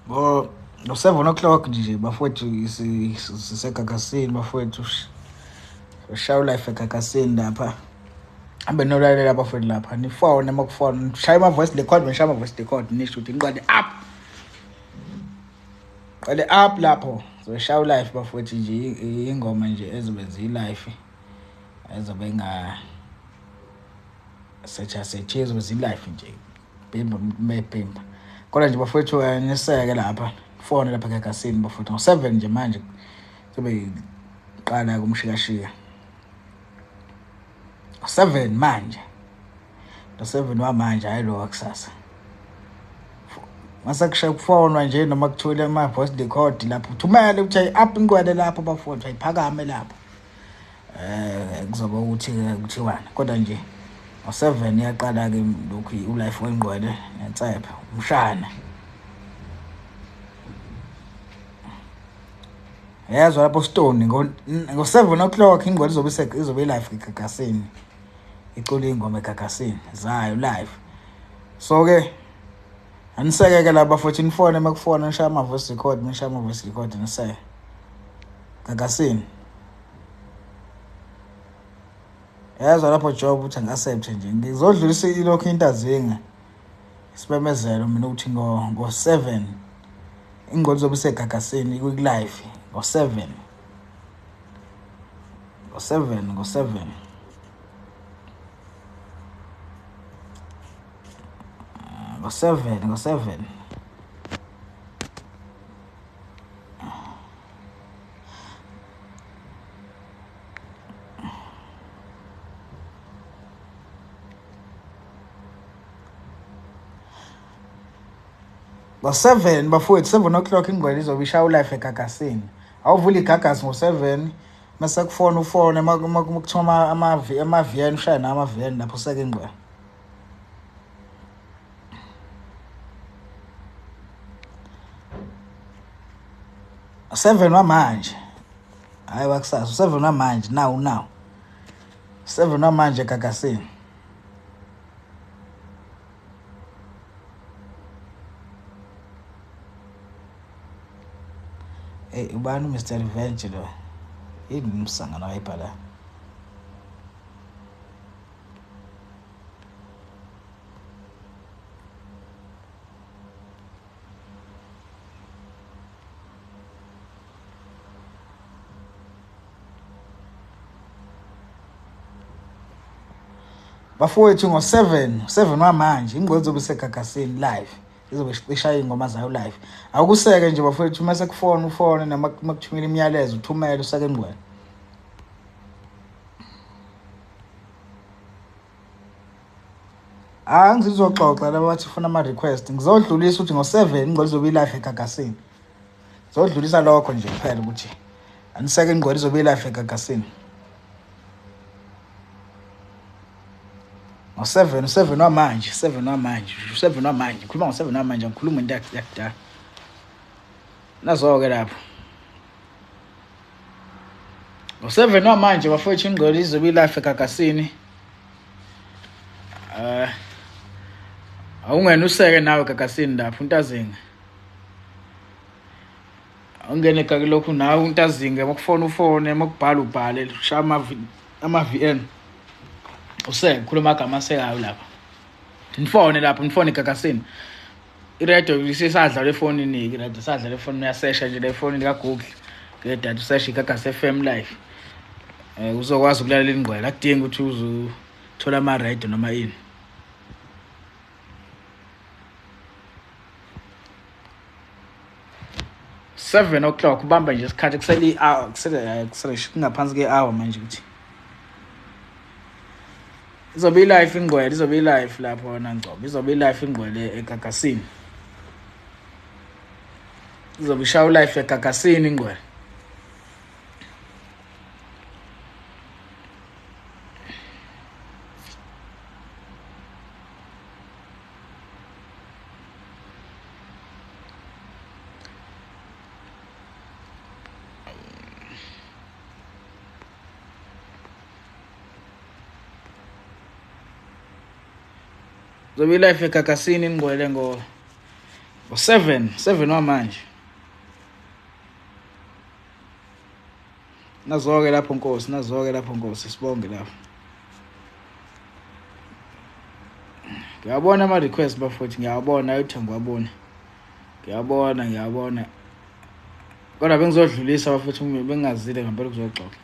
Ngo 7 o'clock nje bafowethu, sisegagasini bafowethu, shaya life egagasini lapha. Hambe nolalela bafowethu lapha, nifone makufona, shaya ama voice record, nishaya ama voice record, nisho ukuthi ngiqale up. Qale up lapho. Zoshaya life bafowethu nje, ingoma nje ezobe ziyi-life, ezobe inga search search, ezobe ziyi-life nje. Bhimba mebhimba. Kodwa nje bafowethu niseke lapha, fone lapha egagasini bafowethu ngo 7 nje manje sobe iqala kumshikashika. 7 manje. Lo 7 wamanje, hayi lo wakusasa. Mase kushaya kufonwa nje noma kuthule ama voice record lapho, uthumele ukuthi up inqwele lapho bafowethu, ayiphakame lapho. Kuzoba ukuthi kuthiwana kodwa nje ngo 7 iyaqala ke lokhu ulife wengqwele nensephe umshana. Yezwa lapho Stone ngo 7 o'clock ingqwele izobe izobe live egagasini. Icula ingoma egagasini zayo live. So ke aniseke ke lapha futhi nifone makufona, nishaya ama voice record, nishaya ama voice record niseke gagasini. Yezwa lapho job uthi angi-accept nje, ngizodlulisa ilokhu intazinga isimemezelo mina ukuthi ngo 7 ingqondo izobe isegagasini ku live ngo 7, ngo 7, ngo 7. Ngo 7, ngo 7. Ngo 7 bafowethu, 7 o'clock ingqwele izobe ishaya live egagasini. Awuvula igagasi ngo 7 mase kufona ufone, makuthiwa ama VN, ushaya nama VN lapho useke ingqwele. 7 wamanje, hayi wakusasa, 7 wamanje, now 7 wamanje egagasini. Hey, ubani uMr Revenge lo? Yini umsangano ayibhala? Bafowethu ngo 7, 7 wamanje ingqondo izobe isegagasini live. Izobe ishaya ingoma zayo live. Awukuseke nje bafowethu mase kufona ufone, noma kuthumela imiyalezo uthumele useke ingqwele. Ah, ngizoxoxa laba bathi ufuna ama request. Ngizodlulisa ukuthi ngo 7 ingqwele izobe live egagasini. Ngizodlulisa lokho nje kuphela ukuthi aniseke ingqwele izobe live egagasini. Ngo 7, 7 wamanje, 7 wamanje, 7 wamanje. Ngikhuluma ngo 7 wamanje, ngikhuluma into yakudala. Nazo ke lapho. Ngo 7 wamanje bafowethu ingqwele izobe live egagasini. Awungena useke nawe egagasini lapho untazinga. Awungene kulokhu nawe untazinga, makufona ufone, makubhala ubhale, shaya ama VN. Useke khuluma amagama asekayo lapha. Nifone lapho, nifone egagasini. Iradio isesadlala efonini ke, iradio isadlala efonini, uyasesha nje le fonini ka Google. Ke data usesha iGagasi FM live. Uzokwazi ukulalela ingqwele, akudingi ukuthi uzothola ama radio noma ini. 7 o'clock ubamba nje isikhathi, kusele i-hour, kusele kungaphansi ke-hour manje ukuthi izobe i-live ingqwele, izobe i-live lapho Nangcobo, izobe i-live ingqwele egagasini. Izobe ishaya live egagasini ingqwele. Zobe live egagasini ingqwele ngo Ngo-7, 7 wamanje. Nazoke lapho Nkosi, nazoke lapho Nkosi, sibonge lapho. Ngiyabona ama request bafowethu, ngiyabona ayothe ngiwabona. Ngiyabona, ngiyabona. Kodwa bengizodlulisa bafowethu bengingazile ngempela ukuzoxoxa.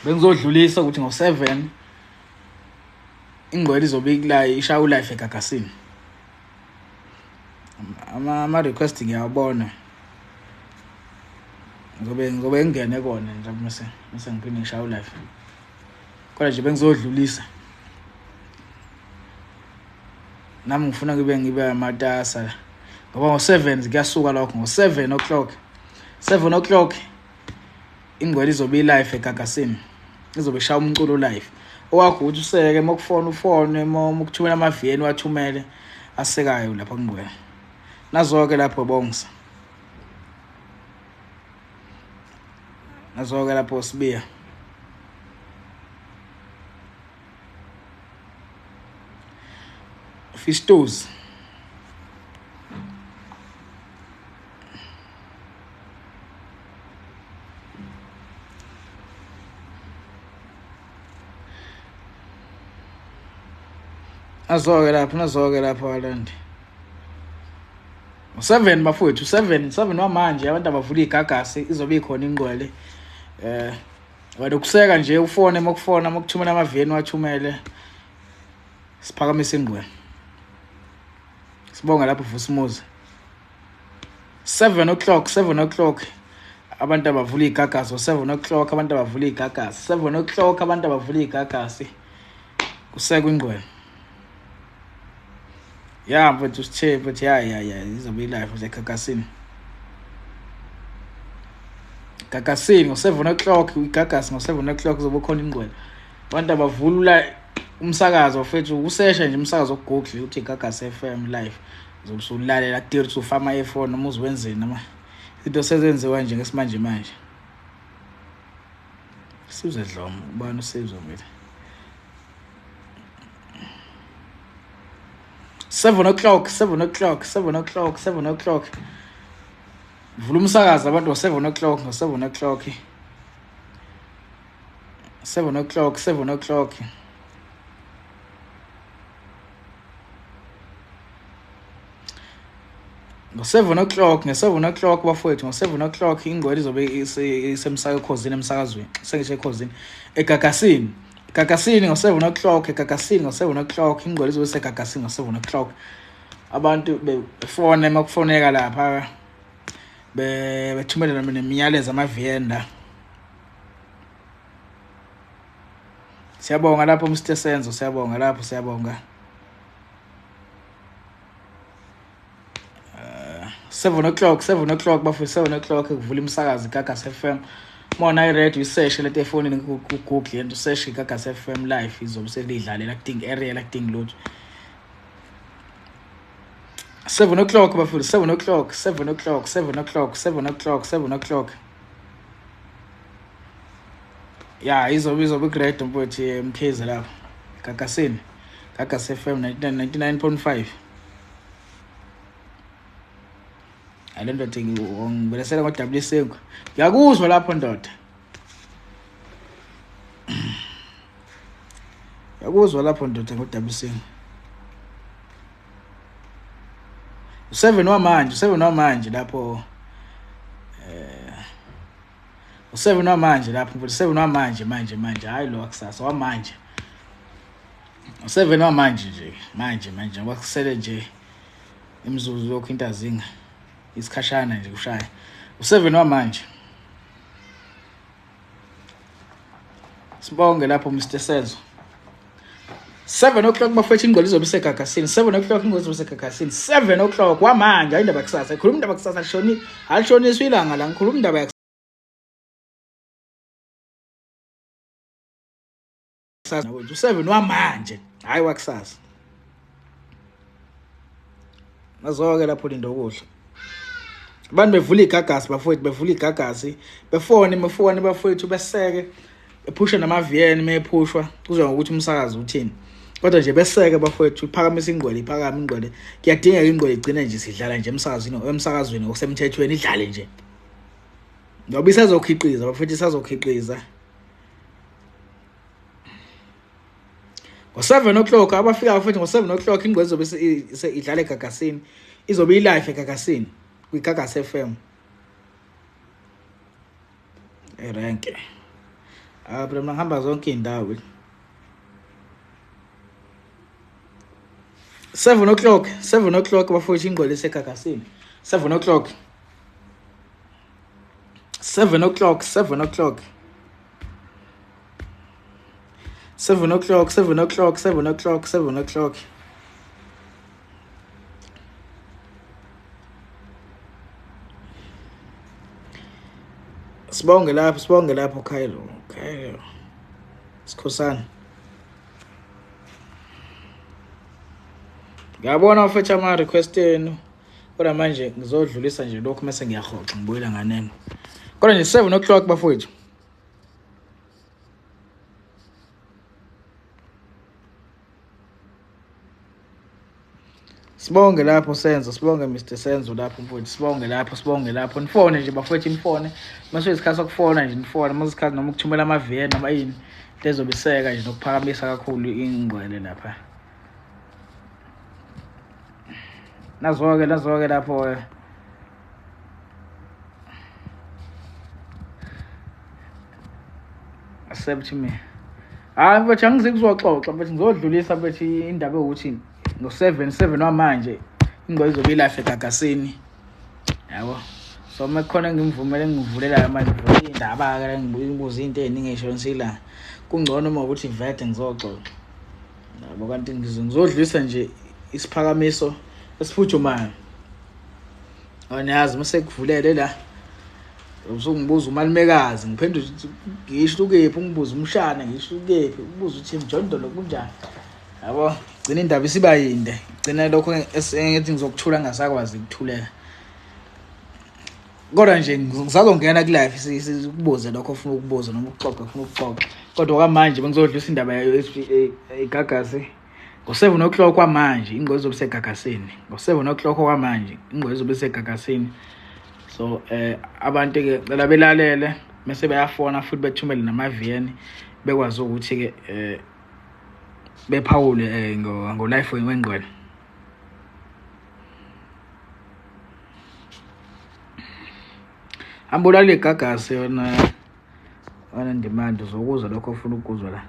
Bengizodlulisa ukuthi ngo-7 ingqwele izobe ikulayo ishaya ulife egagasini. Ama request ngiyawabona. Ngizobe ngingene kona nje mase ngiphinde ngishaya ulife. Kodwa nje bengizodlulisa. Nami ngifuna ngibe amatasa ngoba ngo-7 kuyasuka lokho, ngo-7 o'clock. 7 o'clock ingqwele izobe ilive egagasini, izobe ishaya umculo live. Owakho ukuthi useke uma kufona ufone, uma ukuthumela ama-VN wathumele asekayo lapha kungqwele. Nazo-ke lapho Bongsa, nazo-ke lapho Sibiya. Fistos. Nazo-ke lapho, nazo-ke lapho Alandi. U7 bafowethu, 7, 7 wamanje abantu abavula igagasi izobe ikhona ingqwele. Wena ukuseka nje ufone makufona makuthumela amaveni wathumele. Siphakamise ingqwele. Sibonga lapho Vusimuzi. 7 o'clock, 7 o'clock abantu abavula igagasi, 7 o'clock abantu abavula igagasi, 7 o'clock abantu abavula igagasi. Kusekwe ingqwele. Ya mfethu sithe mfethu ya izobe ilive nje egagasini. Gagasini ngo-7 o'clock, igagasi ngo-7 o'clock kuzobe khona ingqwele. Abantu abavula umsakazo mfethu, usesha nje umsakazo ku-Google uthi Gagasi FM live. Uzobe usulalela kuthi ufama ephone noma uzwenzeni noma izinto sezenziwa nje ngesimanje manje. Sizwe Dlomo, ubani usizwe mfethu? 7 o'clock, 7 o'clock, 7 o'clock, 7 o'clock. Vula umsakazo abantu ngo-7 o'clock, ngo-7 o'clock. 7 o'clock, 7 o'clock. Ngo-7 o'clock, nge-7 o'clock bafowethu, ngo-7 o'clock ingqwele izobe isemsakazweni, emsakazweni, sengisho ekhozini, egagasini. Gagasini ngo-7 o'clock, egagasini ngo-7 o'clock, ingqwele izobe isegagasini ngo-7 o'clock. Abantu befone makufoneka lapha bethumela nemiyalezo amaVenda. Siyabonga lapho Mr Senzo, siyabonga lapho, siyabonga. 7 o'clock, 7 o'clock bafowethu, 7 o'clock kuvula umsakazo Gagasi FM. Mona i-radio iseshe lento efonini ku-Google lento useshe Gagasi FM live izobe selidlalela kudinga area la kudinga lutho. 7 o'clock bafowethu, 7 o'clock, 7 o'clock, 7 o'clock, 7 o'clock, 7 o'clock. Ya izobe great mfowethu Mkhize lapho. Gagasini, Gagasi FM 99.5. Ale ndoda ngibelesela ngo-W5. Ngiyakuzwa lapho ndoda. Ngiyakuzwa lapho ndoda ngo-W5. U7 wamanje, u7 wamanje lapho. U7 wamanje lapho, u7 wamanje manje hayi lo wakusasa wamanje. U7 wamanje nje, manje ngoba kusele nje imizuzu lokho into azinga. Isikhashana nje kushaya. U7 wamanje. Sibonge lapho Mr Senzo. 7 o'clock bafethu ingqwele izobe isegagasini. 7 o'clock ingqwele izobe isegagasini. 7 o'clock wamanje indaba kusasa. Ikhuluma indaba kusasa alishoni, alishoniswa ilanga la ngikhuluma indaba yakusasa. U7 wamanje, hayi wakusasa. Nazo-ke lapho linda ukudla. Abantu bevula igagasi bafowethu, bevula igagasi, befone bafowethu beseke, bephusha nama-VN mephushwa, kuzwa ngokuthi umsakazo uthini. Kodwa nje beseke bafowethu, iphakamisa ingqwele, iphakame ingqwele. Kuyadingeka ingqwele igcine nje sidlala nje emsakazweni ngokusemthethweni, idlale nje. Ngoba isazokhiqiza bafowethu, isazokhiqiza. Ngo-7 o'clock abafika futhi ngo-7 o'clock ingqwele izobe idlala eGagasini, izobe i-live eGagasini kwiGagasi FM. Erenke. Ah, phela mina ngihamba zonke iy'ndawo. 7 o'clock, 7 o'clock bafowethu, ingqwele iseGagasini. 7 o'clock. 7 o'clock, 7 o'clock. 7 o'clock, 7 o'clock, 7 o'clock, 7 o'clock. Sibonge lapho, sibonge lapho Cairo, Cairo. Sikhosana. Ngiyabona mfethu ama request enu. Kodwa manje ngizodlulisa nje lokhu mase ngiyahoxa ngibuyela nganeno. Kodwa nje 7 o'clock bafowethu. Sibonge lapho Senzo, sibonge Mr Senzo lapho mfowethu, sibonge lapho, sibonge lapho. Nifone nje bafowethu, nifone. Mase isikhathi sokufona nje nifone, mase isikhathi noma ukuthumela ama-VN noma yini. Into ezobiseka nje nokuphakamisa kakhulu ingqwele lapha. Nazo-ke, nazo-ke lapho-ke. Accept me. Hayi mfethu, angizi kuzoxoxa mfethu, ngizodlulisa mfethu indaba yokuthi ngo-7 7 wamanje ingqo izobe ilive eGagasini. Yabo. So uma kukhona engimvumele engivulelayo manje ngivule iy'ndaba-ke ngibuze into ey'ningi ey'shonisa. Kungcono uma ukuthi vete ngizoxoxa. Yabo, kanti ngizodlulisa nje isiphakamiso esiphuthumayo. Awunazi mase kuvulele la. Usungibuza umalumekazi, ngiphendule ukuthi ngisho ukephi, ungibuza umshana ngisho ukephi, ubuza ukuthi mjondolo kunjani. Yabo, gcina indaba isiba yinde. Gcina lokho engithi ngizokuthula ngingasakwazi ukuthuleka. Kodwa nje ngisazongena ku-live sikubuze lokho ofuna ukubuza noma ukuxoxa ofuna ukuxoxa. Kodwa kwamanje bengizodlulisa indaba yayo iGagasi. Ngo-7 o'clock kwamanje ingqo izobe iseGagasini. Ngo-7 o'clock kwamanje ingqo izobe iseGagasini. So abantu ke cela belalele mase bayafona futhi bethumele nama-VN bekwazi ukuthi ke bephawule ngo live wengqwele. Hamba ulale iGagasi yona wena Ndimande, uzokuzwa lokho ofuna ukuzwa la.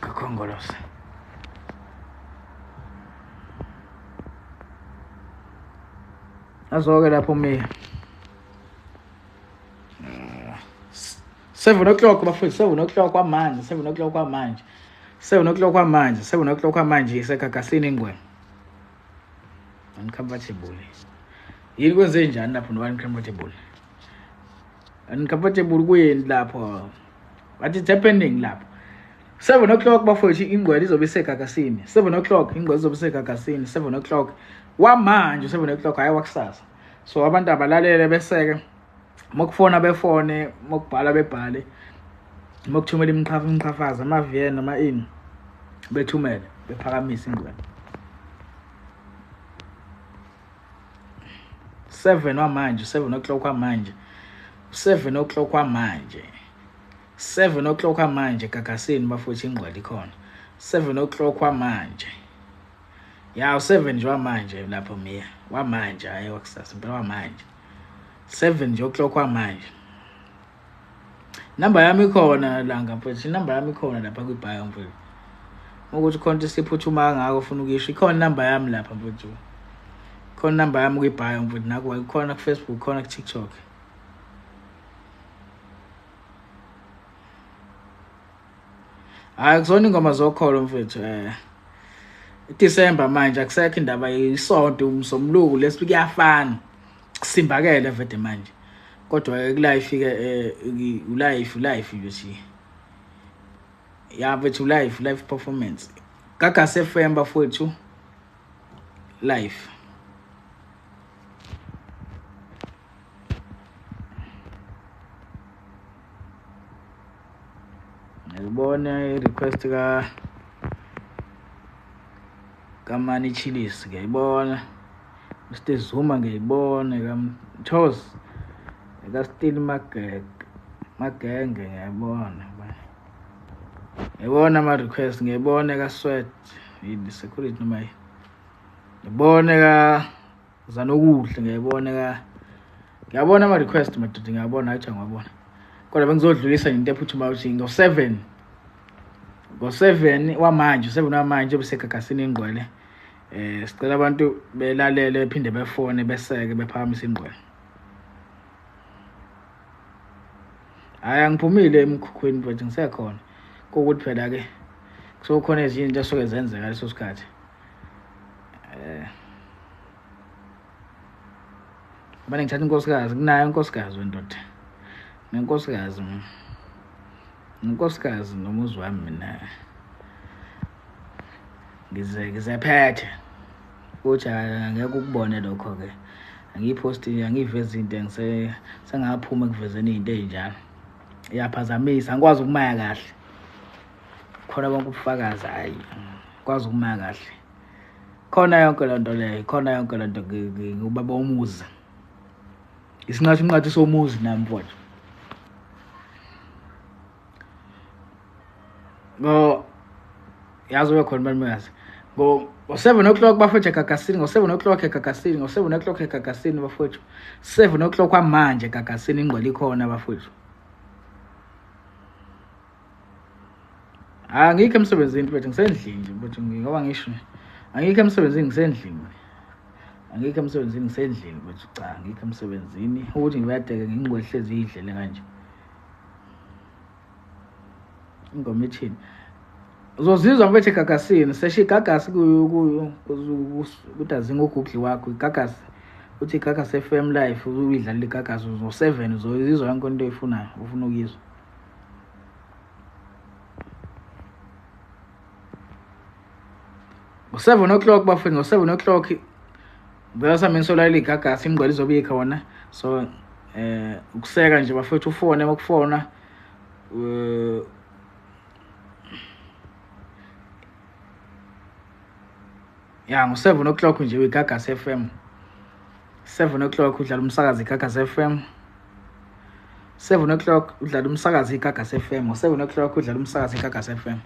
Kakhongolose. Azoke lapho Meya. 7 o'clock bafowethu, 7 o'clock kwamanje, 7 o'clock kwamanje. 7 o'clock kwamanje, 7 o'clock kwamanje iseGagasini ingwenya. Uncomfortable. Yini kwenze njani lapho no uncomfortable? Uncomfortable kuyini lapho? What is happening lapho? 7 o'clock bafowethu ingqwele izobe iseGagasini. 7 o'clock ingqwele izobe iseGagasini. 7 o'clock kwamanje, 7 o'clock hayi wakusasa. So abantu abalalele beseke, mokufona befone, mokubhala bebhale, mokuthumela imiqhafazo ama-VN noma ini bethumele bephakamise ingqwele. 7 wamanje, 7 o'clock kwamanje, 7 o'clock kwamanje, 7 o'clock kwamanje Gagasini bafowethu ingqwele ikhona. 7 o'clock kwamanje. Ya 7 nje wamanje lapho Miya. Wamanje hayi wakusasa impela wamanje. 7 nje o'clock kwamanje. Namba yami ikhona langa mfethu, inamba yami ikhona lapha kwi-bio mfethu. Ukuthi khona into esiphuthuma kangako ufuna ukuyisho, ikhona inamba yami lapha mfethu. Khona inamba yami kwi-bio mfethu, naku ikhona ku-Facebook, ikhona ku-TikTok. Hayi kuzona ingoma zokholo mfethu. December manje akusekho indaba isonto umsomluko lesi kuyafana. Kusimbakele vede manje. Kodwa ke ku-live ke u-live live nje. Ya mfethu live live performance. Gagasi FM bafowethu live. Ngiyayibona i-request kaMani Chillis, ngiyayibona. Mr Zuma ngiyayibona, kaMthozi, kaSteel Magenge ngiyayibona. Ngiyayibona ama-request, ngiyayibona kaSweat, yini security noma yini. Ngiyabona kaZanokuhle, ngiyayibona ngiyabona ama-request madoda, ngiyabona, hayi ngiyabona. Kodwa bengizodlulisa into ephuthumayo ukuthi ngo-7, ngo-7 wamanje, 7 wamanje besegagasini ingqwele. Sicela abantu belalele bephinde befone beseke bephakamise ingqwele. Hayi angiphumile emkhukhwini mfethu, ngisekhona. Kuwukuthi phela ke kusuke ezinye izinto esuke zenzeka leso sikhathi. Manje ngithatha inkosikazi, kunayo inkosikazi wendoda. Nenkosikazi mina. Nenkosikazi nomuzi wami mina. Ngizephethe. Uthi angeke ukubone lokho ke. Angiyiphosti, angiyivezi into sengaphuma ekuvezeni izinto ezinjalo. Iyaphazamisa, angikwazi ukumaya kahle. Khona bonke ubufakazi, hayi, ngikwazi ukumaya kahle. Khona yonke lento leyo, khona yonke lento ngubaba womuzi. Isinqathu somuzi nami mfowethu. Ngo yazi ube khona manje. Ngo 7 o'clock bafowethu egagasini, ngo 7 o'clock egagasini, ngo 7 o'clock egagasini bafowethu. 7 o'clock kwamanje egagasini ingqwele ikhona bafowethu. Angikho emsebenzini mfethu, ngisendlini nje mfethu, ngoba ngisho angikho emsebenzini, ngisendlini. Angikho emsebenzini, ngisendlini mfethu, cha angikho emsebenzini. Ukuthi ngiyadeke ngingqwele hlezi idlele kanje. Ingoma ithini? Uzozizwa mfethu egagasini, sesha igagasi kudazinga uGoogle wakho, igagasi. Uthi igagasi FM live, uyidlalela igagasi ngo-7 uzoyizwa yonke into oyifunayo, ufuna ukuyizwa. Ngo-7 o'clock bafethu, ngo-7 o'clock ngicela sami ngisolalela igagasi, ingqwele izobe ikhona. So ukuseka nje bafethu, ufone makufona ya ngo-7 o'clock nje uyiGagasi FM. 7 o'clock udlala umsakazo iGagasi FM. 7 o'clock udlala umsakazo iGagasi FM. Ngo-7 o'clock udlala umsakazo iGagasi FM.